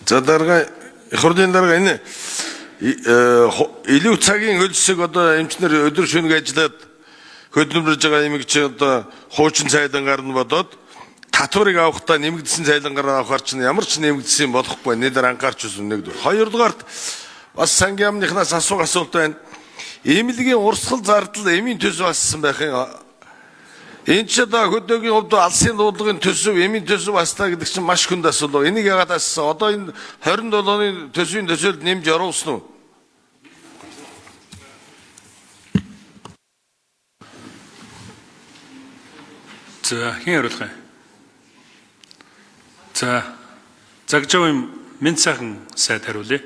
За дарга их хурлын дарга энэ илүү цагийн хөлсөг одоо эмчнэр өдөр шөнөг ажиллаад хөдөлмөрлөж байгаа юм чи одоо хуучин цайлангаар нь бодоод татварыг авахдаа нэмэгдсэн цайлангаар авахар чинь ямар ч нэмэгдсэн болохгүй нэ дээр анхаарч үзэн нэгдүгээр. Хоёрдугаарт бас сангийн яамныхнаас асуух асуулт байна. Эмнэлгийн урсгал зардал эмийн төсөв ассан байхын энэ ч одоо хөдөөгийн хувьд алсын дуудлагын төсөв, эмийн төсөв асна гэдэг чинь маш хүнд асуудал. Энийг яагаад ассан? Одоо энэ 27 оны төсвийн төсөөлд нэмж оруулсан уу? За хэн хариулах юм? За Загжавын Мэнд сайхан сайд хариулъя.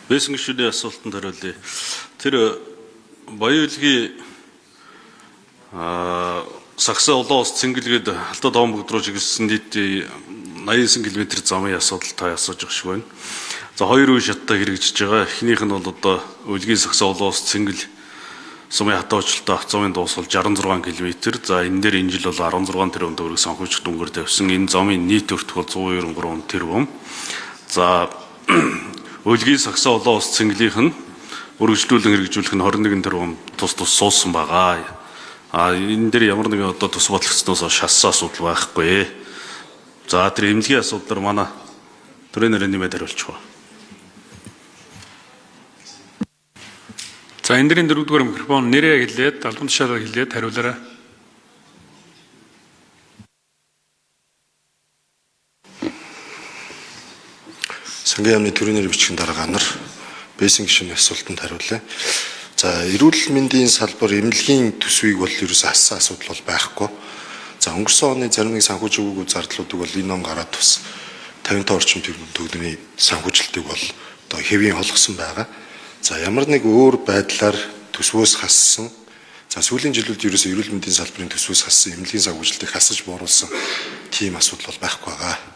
Бэсэн гишүүний асуултанд хариулъя. Тэр Баян-Үлгийн сагсаа олон улс цэнгэлгээд Алтан тоомбогд руу чиглэсэн нийт 89 км замын асуудал та асууж байгаа шиг байна. За хоёр үе шаттай хэрэгжиж байгаа. Эхнийх нь бол одоо Үлгийн сагсаа олон улс цэнгэл сумын хатаа очлолтой авцамын дуусвал 66 км. За энэ дээр энэ жил бол 16 тэрбум төгрөг санхүүжих дүнгээр тавьсан. Энэ замын нийт өртөх бол 193 тэрбум. За Өлгийн сагсаа олон улс цэнгэлийнх нь үргэлжлүүлэн хэрэгжүүлэх нь 21 тэрбум тус тус суусан байгаа. А энэ дээр ямар нэгэн одоо төс батлагдсанаас шассан асуудал байхгүй. За тэр эмнэлгийн асуудал дээр манай төрийн нэрийн нэмээд хариулчих уу. За энэ дэрийн дөрөвдүгээр микрофон нэрээ хэлээд албан тушаалаар хэлээд хариулаарай. Сангийн яамны төрийн нэр бичгийн дарга нар Бэсэн гишүүний асуултанд хариулъя. За эрүүл мэндийн салбар эмнэлгийн төсвийг бол ерөөсөө ассан асуудал бол байхгүй. За өнгөрсөн оны зарим нэг санхүүж өгөөгүй зардлуудыг бол энэ он гараад бас 55 орчим тэрбум төгрөгийн санхүүжилтийг бол одоо хэвийн холгосон байгаа. За ямар нэг өөр байдлаар төсвөөс хассан. За сүүлийн жилүүд ерөөсөө эрүүл мэндийн салбарын төсвөөс хассан эмнэлгийн санхүүжилтийг хасаж бууруулсан тийм асуудал бол байхгүй байгаа.